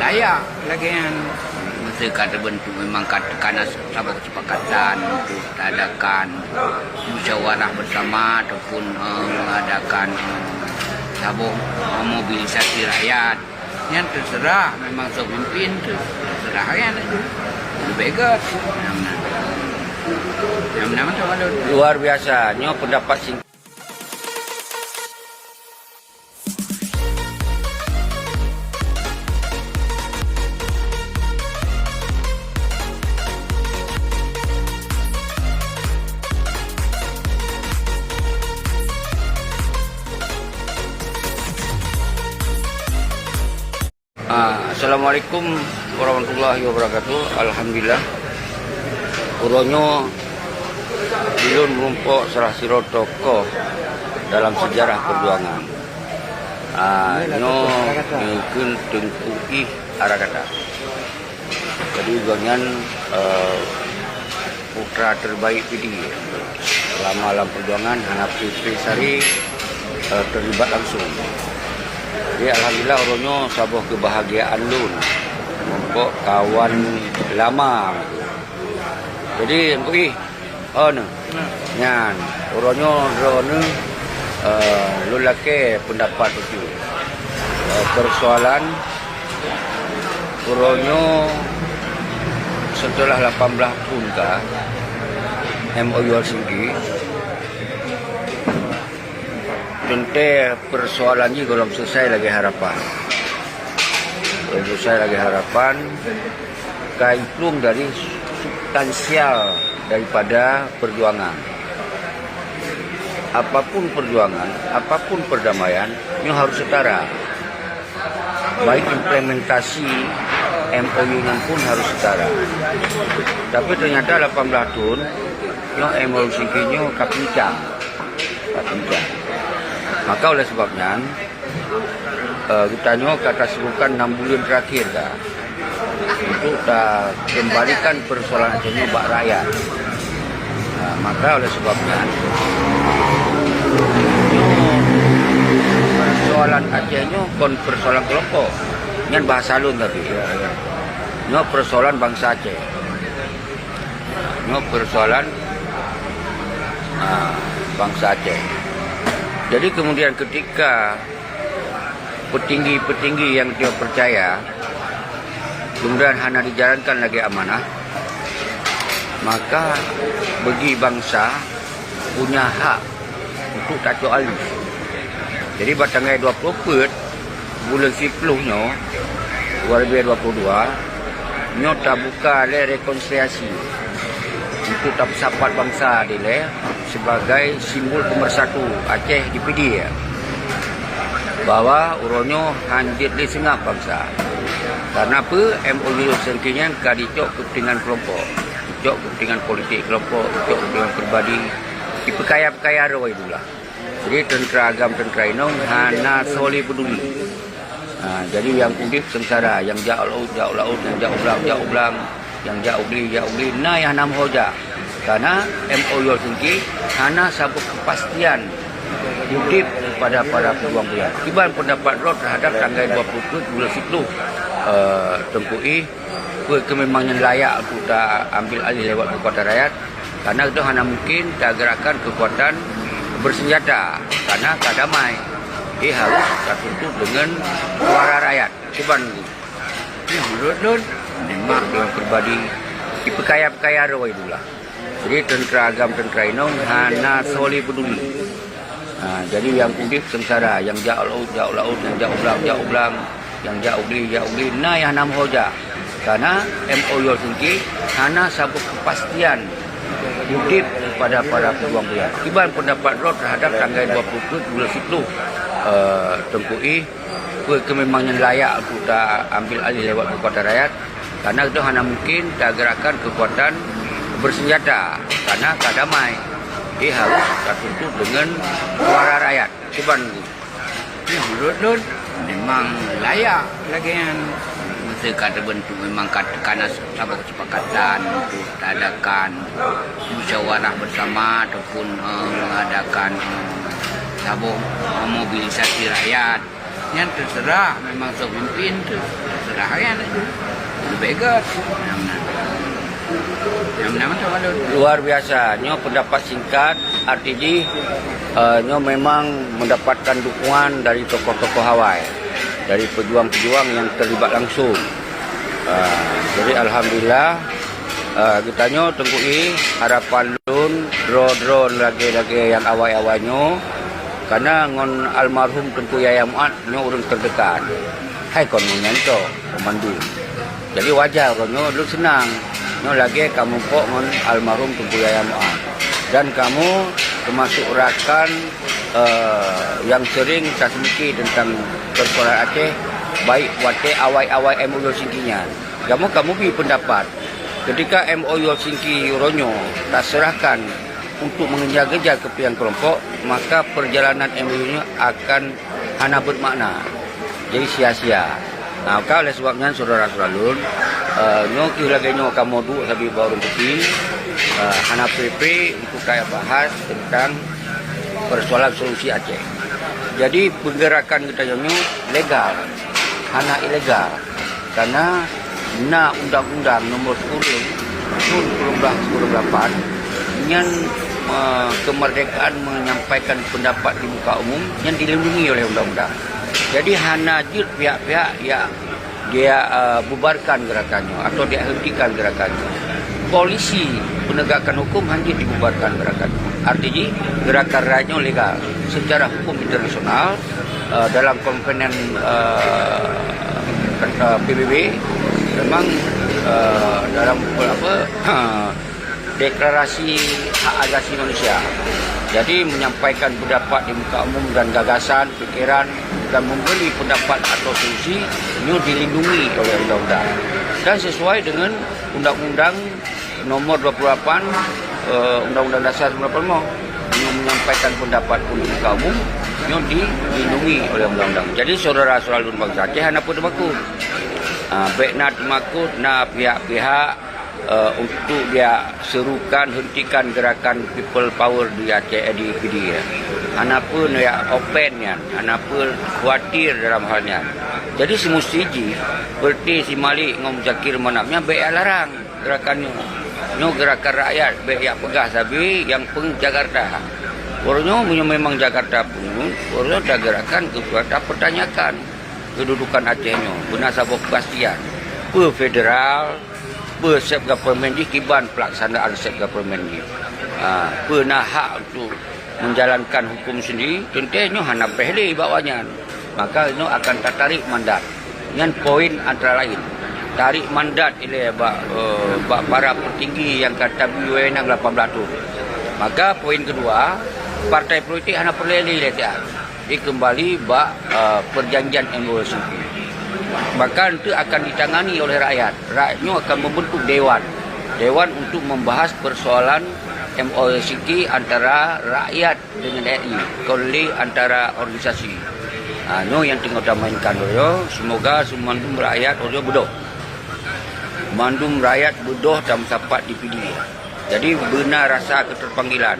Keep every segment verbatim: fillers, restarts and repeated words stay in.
Ayah lagèe nyan. Masa ka terbentuk memang ka, ka na saboh kesepakatan untuk taadakan musyawarah bersama ataupun, eh, mengadakan, eh, saboh, eh, mobilisasi rakyat. Nyan terserah, memang soe pimpin tu terserah nyan tu. Leubeh gèt. Nyan, nyan. Nyan, nyan, nyan. Luar biasa. Nyoe pendapat sing- Ah, Assalamualaikum warahmatullahi wabarakatuh. Alhamdulillah. Uroe nyoe ulôn meurumpok salah sidroe tokoh dalam sejarah perjuangan. Ah, nyoe nikeun Teungku Ih Arakata. Jadi, gobnyan, eh, putra terbaik Pidie. Selama lam perjuangan, hana peutré sari, eh, terlibat langsung. Jadi, alhamdulillah, uroe nyoe saboh kebahagiaan lôn. Meurumpok kawan lama. Jadi, Teungku Ih, oh, nyoe. Nyan, uroe nyoe droeneuh, eh, lôn lakèe pendapat bacut. Eh, persoalan uroe nyoe setelah lapan belas thon ka M O U Helsinki, teuntèe persoalan jih gohlom selesai lagèe harapan. Gohlom selesai lagèe harapan, ka iplueng dari substansial daripada perjuangan. Apapun perjuangan, apapun perdamaian, nyoe harus setara. Baik implementasi M O U nyan pun harus setara. Tapi ternyata lapan belas thon, nyoe M O U Helsinki nyoe ka pincang. Ka pincang. Maka oleh sebab nyan, eh, geutanyoe ka tasibukan enam buleuen terakhir ka untuk takeumbalikan persoalan Aceh nyoe bak rakyat. Nah, maka oleh sebab nyan, nyoe persoalan Aceh nyoe kon persoalan kelompok. Nyan bahasa lôn tapi. Nyoe persoalan bangsa Aceh. Nyoe persoalan, ah, bangsa Aceh. Jadi kemudian ketika petinggi-petinggi nyang teupercaya kemudian hana dijalankan lagèe amanah, maka bagi bansa punya hak untuk tacok alèh. Jadi, bak tanggai dua puluh peuet buleuen siploh nyoe, dua ribu dua puluh dua, nyoe tabuka lé rekonsiliasi untuk tapeusapat bansa dilèe sebagai simbol pemersatu Aceh di Pidie, bahwa uroe nyoe hanjeuet lé seungab bansa. Karena peue? M O U Helsinki nyan ka dicok keupeuntengan kelompok, dicok keupeuntengan politik kelompok, dicok keupeuntengan pribadi, dipeukaya-peukaya roh Aidullah. Jadi, teuntara agam, teuntara inong hana soe lé peuduli. Ha, jadi nyang udép seungsara, nyang jak u laôt, jak u laôt, nyang jak u blang, jak u blang, nyang jak u gli, jak u gli, na nyang hana meuho jak. Karena M O U Helsinki hana saboh kepastian udép kepada para pejuang-pejuang. Kiban pendapat droe terhadap tanggai dua puluh peuet buleuen siploh, eh, Teungku Ih, peue keuh memang nyan layak untuk ta ambil alih lewat kekuatan rakyat, karena itu hana mungkin tagerakkan kekuatan bersenjata, karena ka damai. Jadi harus tatuntut dengan suara rakyat. Kiban nyoe menurut lôn, memang dengan pribadi dipeukaya-peukaya roh Aidullah. Jadi teuntara agam, teuntara inong hana soe lé peuduli. Ha, jadi nyang udép seungsara, nyang jak u laôt, jak u laôt, nyang jak u blang, jak u blang, nyang jak u gli, jak u gli, na nyang hana meuho jak. Karena M O U Helsinki hana saboh kepastian udép kepada para pejuang-pejuang. Kiban pendapat droe terhadap tanggai dua puluh peuet buleuen siploh, eh, Teungku Ih, peue keuh memang nyan layak untuk ta ambil alih lewat kekuatan rakyat, karena itu hana mungkin tagerakkan kekuatan bersenjata, karena ka damai. Jadi harus tatuntut dengan suara rakyat. Kiban nyoe menurut lôn, memang layak lagèe nyan. Masa ka terbentuk memang ka, ka na saboh kesepakatan untuk taadakan musyawarah bersama ataupun, eh, mengadakan, eh, saboh, eh, mobilisasi rakyat. Nyan terserah, memang soe pimpin tu. Nah, harian tu. Lebih good. Nah, nah. Nah, nah, macam mana? Luar biasa. Nyoe pendapat singkat, arti jih, eh, nyoe memang mendapatkan dukungan dari tokoh-tokoh awai, dari pejuang-pejuang yang terlibat langsung. Ah, jadi alhamdulillah, ah, geutanyoe Teungku I, harapan lôn droe-droe lagée-lagée nyang awai-awai nyoe, karena ngon almarhum Teungku Yahya Mu'ad nyoe ureuëng terdekat. Hai kon ngon nyan cok, pemandu. Jadi wajar uroe nyoe lôn seunang. Nyoe lagée kamoe pok ngon almarhum Teungku Yahya Mu'ad. Dan kamoe teumasuk rakan, eh, nyang sering taseumike teuntang persoalan Aceh, baik watée awai-awai M O U Helsinki nyan. Kamoe, kamoe bi pendapat. Ketika M O U Helsinki uroe nyoe taseurahkan untuk mengejar-ngejar kepentingan kelompok, maka perjalanan M O U nyoe akan hana bermakna. Jadi sia-sia. Ha, maka oleh sebab nyan, syedara-syedara lôn, eh, nyoe keuh lagée nyoe kamoe duek sabe bak ureuëng peuting, eh, hana pré-pré untuk kaya bahas teuntang persoalan solusi Aceh. Jadi, pergerakan geutanyoe nyoe legal, hana ilegal. Karena na undang-undang nomor sepuluh tahun seribu sembilan ratus sembilan puluh delapan, nyan, eh, kemerdekaan menyampaikan pendapat di muka umum nyan dilindungi oleh undang-undang. Jadi, hana jeuet pihak-pihak yang dia, eh, bubarkan gerakan nyoe atau dia hentikan gerakan nyoe. Polisi penegakan hukum hana jeuet dibubarkan gerakan nyoe. Arti jih, gerakan rakyat nyoe legal. Secara hukum internasional, eh, dalam konvenen, eh, eh, P B B, memang, eh, dalam apa, deklarasi hak asasi manusia. Jadi, menyampaikan pendapat di muka umum dan gagasan, pikiran, dan memberi pendapat atau solusi nyoe dilindungi oleh undang-undang dan sesuai dengan Undang-Undang Nomor dua puluh lapan, eh, Undang-Undang Dasar sembilan puluh lima, nyoe menyampaikan pendapat pun di muka umum nyoe dilindungi oleh undang-undang. Jadi, syedara-syedara lôn bansa Aceh hana peue teumakot. Ah, bék na teumakot na pihak-pihak, eh, untuk dia serukan hentikan gerakan People Power di Aceh, eh, di P D I. Hana peue ya open nyan, hana peue khawatir dalam hal nyan. Jadi, semesti jih, seperti si Malik ngon Muzakir Manaf nyan bék ya larang gerakan nyoe. Nyoe gerakan rakyat, bék ya peugah sabe nyang peuet Jakarta. Uroe nyoe, meunyoe memang Jakarta peuet, uroe nyoe ta gerakan keu ta pertanyakan kedudukan Aceh nyoe, beuna saboh kepastian. Peue federal, peue self government jih, kiban pelaksanaan self government jih. Ha, peue na hak untuk menjalankan hukum sendiri, teuntée nyoe hana preh lé bak awaknyan. Maka nyoe akan tatarik mandat. Nyan poin antara lain. Tarik mandat ilée bak, eh, bak para petinggi nyang ka tabri wewenang lapan belas thon. Maka poin keudua, partai politik hana peureulée lé ilée siat. Dikeumbali bak, eh, perjanjian M O U Helsinki. Maka enteuk akan ditangani oleh rakyat. Rakyat nyoe akan membentuk dewan. Dewan untuk membahas persoalan M O U Helsinki antara rakyat dengan R I, kon lé antara organisasi. Ha, nyoe nyang teungoh tamainkan uroe nyoe. Semoga semandum rakyat uroe nyoe beudôh. Mandum rakyat beudôh dan meusapat di P D I. Jadi, beuna rasa keterpanggilan,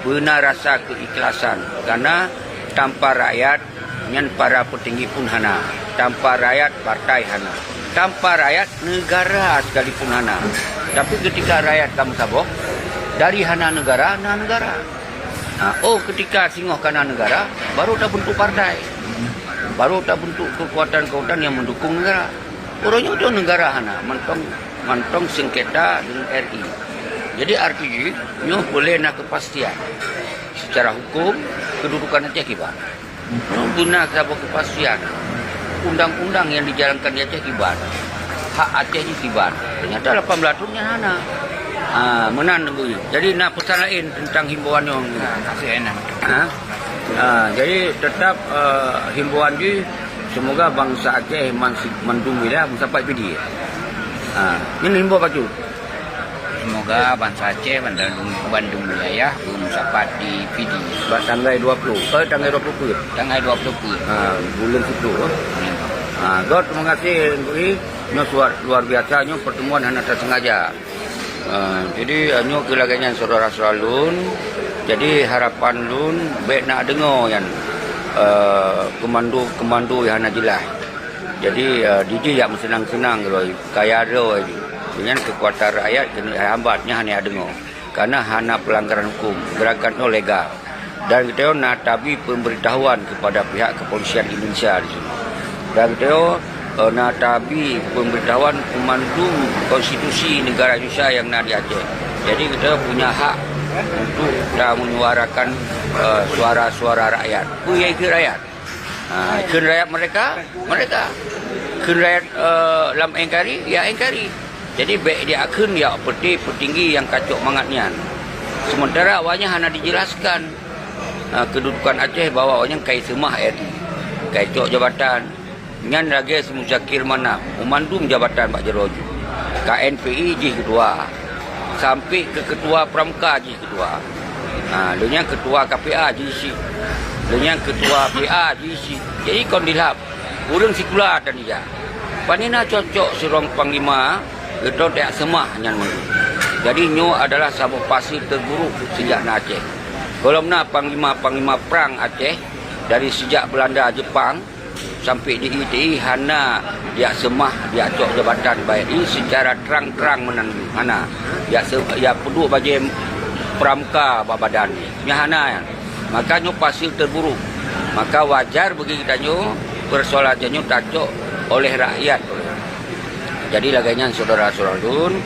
beuna rasa keikhlasan. Karena tanpa rakyat, nyan para petinggi pun hana. Tanpa rakyat, partai hana. Tanpa rakyat, negara sekalipun hana. Tapi ketika rakyat ka meusaboh, dari hana negara, na negara. Ha, oh, ketika singoh ka na negara, baru tabentuk partai. Baru tabentuk kekuatan-kekuatan yang mendukung negara. Uroe nyoe tu negara hana, mantong, mantong sengketa dengan R I. Jadi, arti jih, nyoe boleh na kepastian secara hukum, kedudukan Aceh kiban. Nyoe beuna saboh kepastian. Undang-undang yang dijalankan di Aceh kiban. Hak Aceh jih kiban. Ternyata lapan belas thon nyan hana. Ha, meunan Teungku. Jadi, na pesan lain tentang himbauan nyoe. Ha, kasih, Enan. Ha? Ha, jadi tetap, eh, himbauan jih, semoga bansa Aceh man-, mandum wilayah meusapat P D I. Ha, nyan himbau bacut. Semoga bansa Aceh bandum, bandum wilayah beumeusapat di P D I. Bak tanggai dua puluh, eh, tanggai dua puluh peuet. Tanggai dua puluh peuet. Ha, buleuen siplôh, eh. Ya. Ha, göt, terima kasih, Teungku I. Nyoe suat luar biasa, nyoe pertemuan hana tasengaja. Ah, jadi, ah, nyoe keuh lagée nyan syedara-syedara lôn. Jadi, harapan lôn bék na deungoe nyan, eh, komando-komando nyang hana jeulaih. Jadi, eh, dijih jak meuseunang-seunang droe, kaya droe jih. Nyan keukuatan rakyat keuneuk hambat, nyan hana deungoe. Karena hana pelanggaran hukum, gerakan nyoe legal. Dan geutanyoe na tabi pemberitahuan kepada pihak kepolisian Indonesia di sini. Dan geutanyoe, eh, na tabi pemberitahuan peumandum konstitusi negara Indonesia yang na di Aceh. Jadi geutanyoe punya hak untuk ta menyuarakan, eh, suara-suara rakyat. Peue nyang ikheun rakyat? Ha, ikheun rakyat merdeka, merdeka. Ikheun rakyat, eh, lam engkari, ya engkari. Jadi, bèk diakheun ya peuté peutinggi nyang kacok mangat nyan. Sementara awaknyan hana dijelaskan, ha, kedudukan Aceh bahwa awaknyan kai seumah R I, kai cok jabatan. Nyan lagèe si Muzakir Manaf, meumandum jabatan bak jaroe jih. Ka N P I jih ketua, sampai ke ketua Pramka jih ketua. Ha, lheueh nyan ketua K P A jih cit. Lheueh nyan ketua P A jih cit. Jadi kon dilhab, ureueng sikula tan dijak. Pane na cocok sidroe panglima, geutanyoe tajak seumah nyan mandum. Jadi nyoe adalah saboh fase terburuk sejak na Aceh. Gohlom na panglima-panglima prang Aceh dari sejak Belanda, Jepang, sampai di I T I hana dijak seumah, dijak cok jabatan bak R I secara trang-trang meunan, hana. Dijak se-, dijak peuduek bajèe Pramka bak badan jih. Nyan hana nyan. Maka nyoe fase terburuk. Maka wajar bagi geutanyoe persoalan nyoe tacok oleh rakyat. Jadi lagèe nyan syedara-syedara lôn,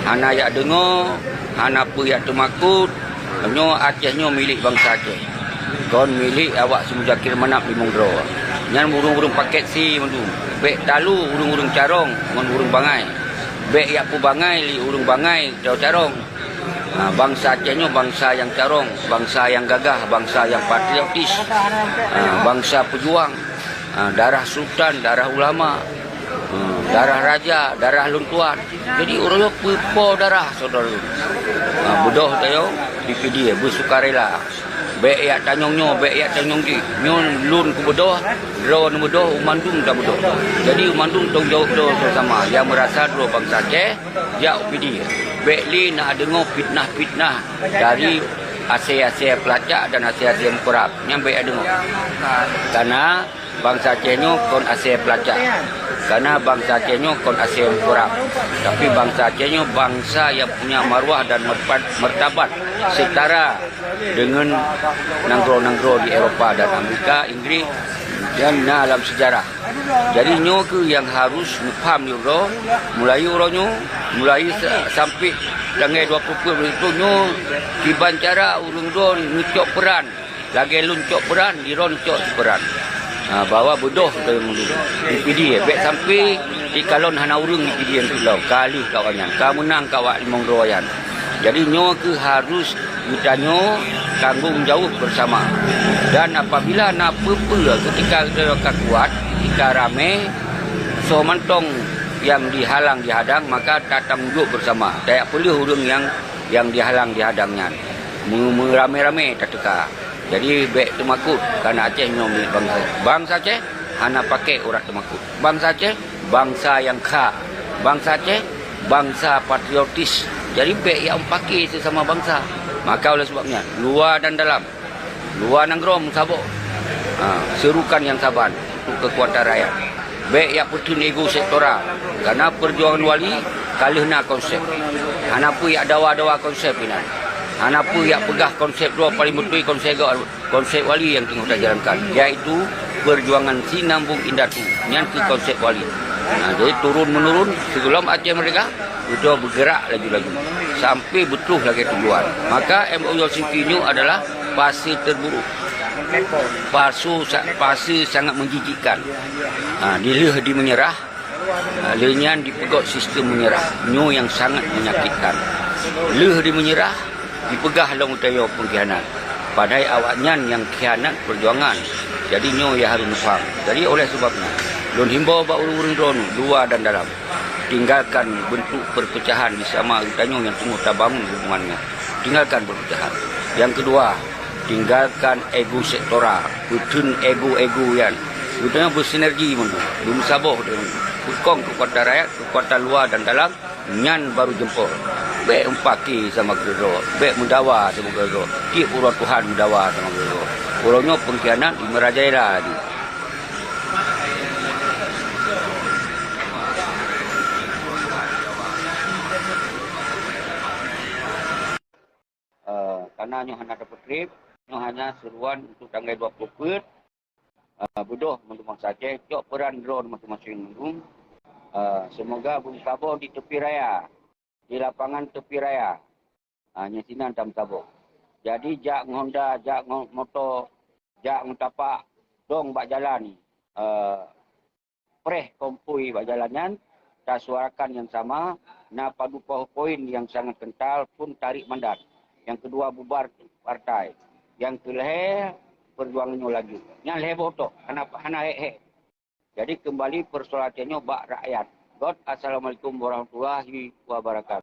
hana jak deungoe, hana peue jak teumakot, nyoe Aceh nyoe milék bansa Aceh. Kon milék awak si Muzakir Manaf limong droe. Nyan ureueng-ureueng pakèt C mandum. Bèk talo ureueng-ureueng carông ngon ureueng bangai. Bèk jak peubangai lé ureueng bangai droe carông. Ha, bansa Aceh nyoe bansa nyang carông, bansa nyang gagah, bansa nyang patriotis, ha, bansa peujuang, ha, darah sultan, darah ulama, ha, darah raja, darah lôn tuan. Jadi ureueng nyoe peupo darah syedara lôn. Ha, beudôh tanyoe dipidie beusukarela. Bèk jak tanyong nyoe, bèk jak tanyong jih. Nyoe lôn kubeudôh, droeneuh beudôh, mandum tabeudôh. Jadi mandum tanggung jaweueb droe sama-sama nyang meurasa droe bansa Aceh. Jak u Pidie. Bèk lé na deungoe fitnah-fitnah dari asèe-asèe peulacak dan asèe-asèe mukeurab. Nyan bèk deungoe. Karena bansa Aceh nyoe kon asèe peulacak. Karena bansa Aceh nyoe kon asèe mukeurab. Tapi bansa Aceh nyoe bansa nyang punya maruah dan merpa-, martabat setara deungon nanggroe-nanggroe di Eropa dan Amerika, Inggris, dan na lam sejarah. Jadi nyoe keuh nyang harus neupaham lé uroe, mulai uroe nyoe, mulai sa-, sampai tanggai dua puluh peuet nyoe, kiban cara ureueng droe neucok peuran, lagèe lôn cok peuran, droeneuh cok peuran. Ha, bahwa beudôh teuh meunurot. Dipidie, bèk sampai dikalon hana ureueng dipidie untuk lom. Ka lheueh ka awaknyan, ka meunang ka awak limong droe nyan. Jadi nyoe keuh harus geutanyoe tanggong jaweueb bersama. Dan apabila na peue-peue ketika geutanyoe ka kuat, ketika ramé, soe mantong nyang dihalang dihadang, maka tatanggong jaweueb bersama. Tajak peulheueh ureueng nyang, nyang dihalang dihadang nyan. Meu-, meuramé-ramé tateuka. Jadi bèk teumakot, karena Aceh nyoe milék bansa. Bansa Aceh hana paké urat teumakot. Bansa Aceh bansa nyang kha. Bansa Aceh bansa patriotis. Jadi bèk jak meupaké sesama bansa. Maka oleh sebab nyan, luwa dan dalam, luwa nanggroe meusaboh, ha, serukan nyang saban untuk keukuatan rakyat. Bèk jak peutheun ego sektoral. Karena perjuangan Wali ka lheueh na konsep. Hana peue jak dawa-dawa konsep inan. Hana peue jak peugah konsep droe paléng beutôi konsep Konsep Wali nyang teungoh tajalankan, yaitu perjuangan sinambong indatu. Nyan keuh konsep Wali. Nah, jadi turun-menurun, sigohlom Aceh merdeka, geutanyoe bergerak laju-laju sampai beutôh lagèe tujuan. Maka M O U Helsinki nyoe adalah fase terburuk. Fase sa-, fase sangat menjijikkan. Ha, dilheueh di menyerah, ha, lheueh nyan dipeugöt sistem menyerah. Nyoe nyang sangat menyakitkan. Lheueh di menyerah, dipeugah lom geutanyoe pengkhianat. Padahai awaknyan nyang khianat perjuangan. Jadi nyoe nyang harôh neupaham. Jadi oleh sebab nyan, lôn himbau bak ureueng-ureueng droeneuh, luwa dan dalam, tinggalkan bentuk perpecahan di sama geutanyoe nyang teungoh tabangun hubungan nyan. Tinggalkan perpecahan. Nyang keudua, tinggalkan ego sektoral, peutheun ego-ego nyan. Geutanyoe bersinergi mandum, beumeusaboh deungon peukong keukuatan rakyat, keukuatan luwa dan dalam, nyan baru jeumpol. Bèk meupaké sama keudroe, bèk meudawa sama keudroe. Tiep uroe Tuhan meudawa sama keudroe. Uroe nyoe pengkhianat di merajalela laju. Karena nyoe hana tapeutreb, nyoe hanya seruan untuk tanggai dua puluh peuet, uh, beudôh mandum bansa Aceh, cok peran droe masing-masing mandum. Uh, semoga beumeusaboh di tepi raya, di lapangan tepi raya. Ha, nyan sinan tameusaboh. Jadi jak ngon Honda, jak ngon moto, jak ngon tapak, dong bak jalan, eh, preh konvoi bak jalan nyan, tasuarakan nyang sama, na padub poin nyang sangat kental, pun tarik mandat. Nyang keudua bubar partai. Nyang keulhèe perjuangan nyoe laju. Nyan lhèe boh tok, hana, hana hék-hék. Jadi keumbali peusoalan nyoe bak rakyat. Göt, assalamualaikum warahmatullahi wabarakatuh.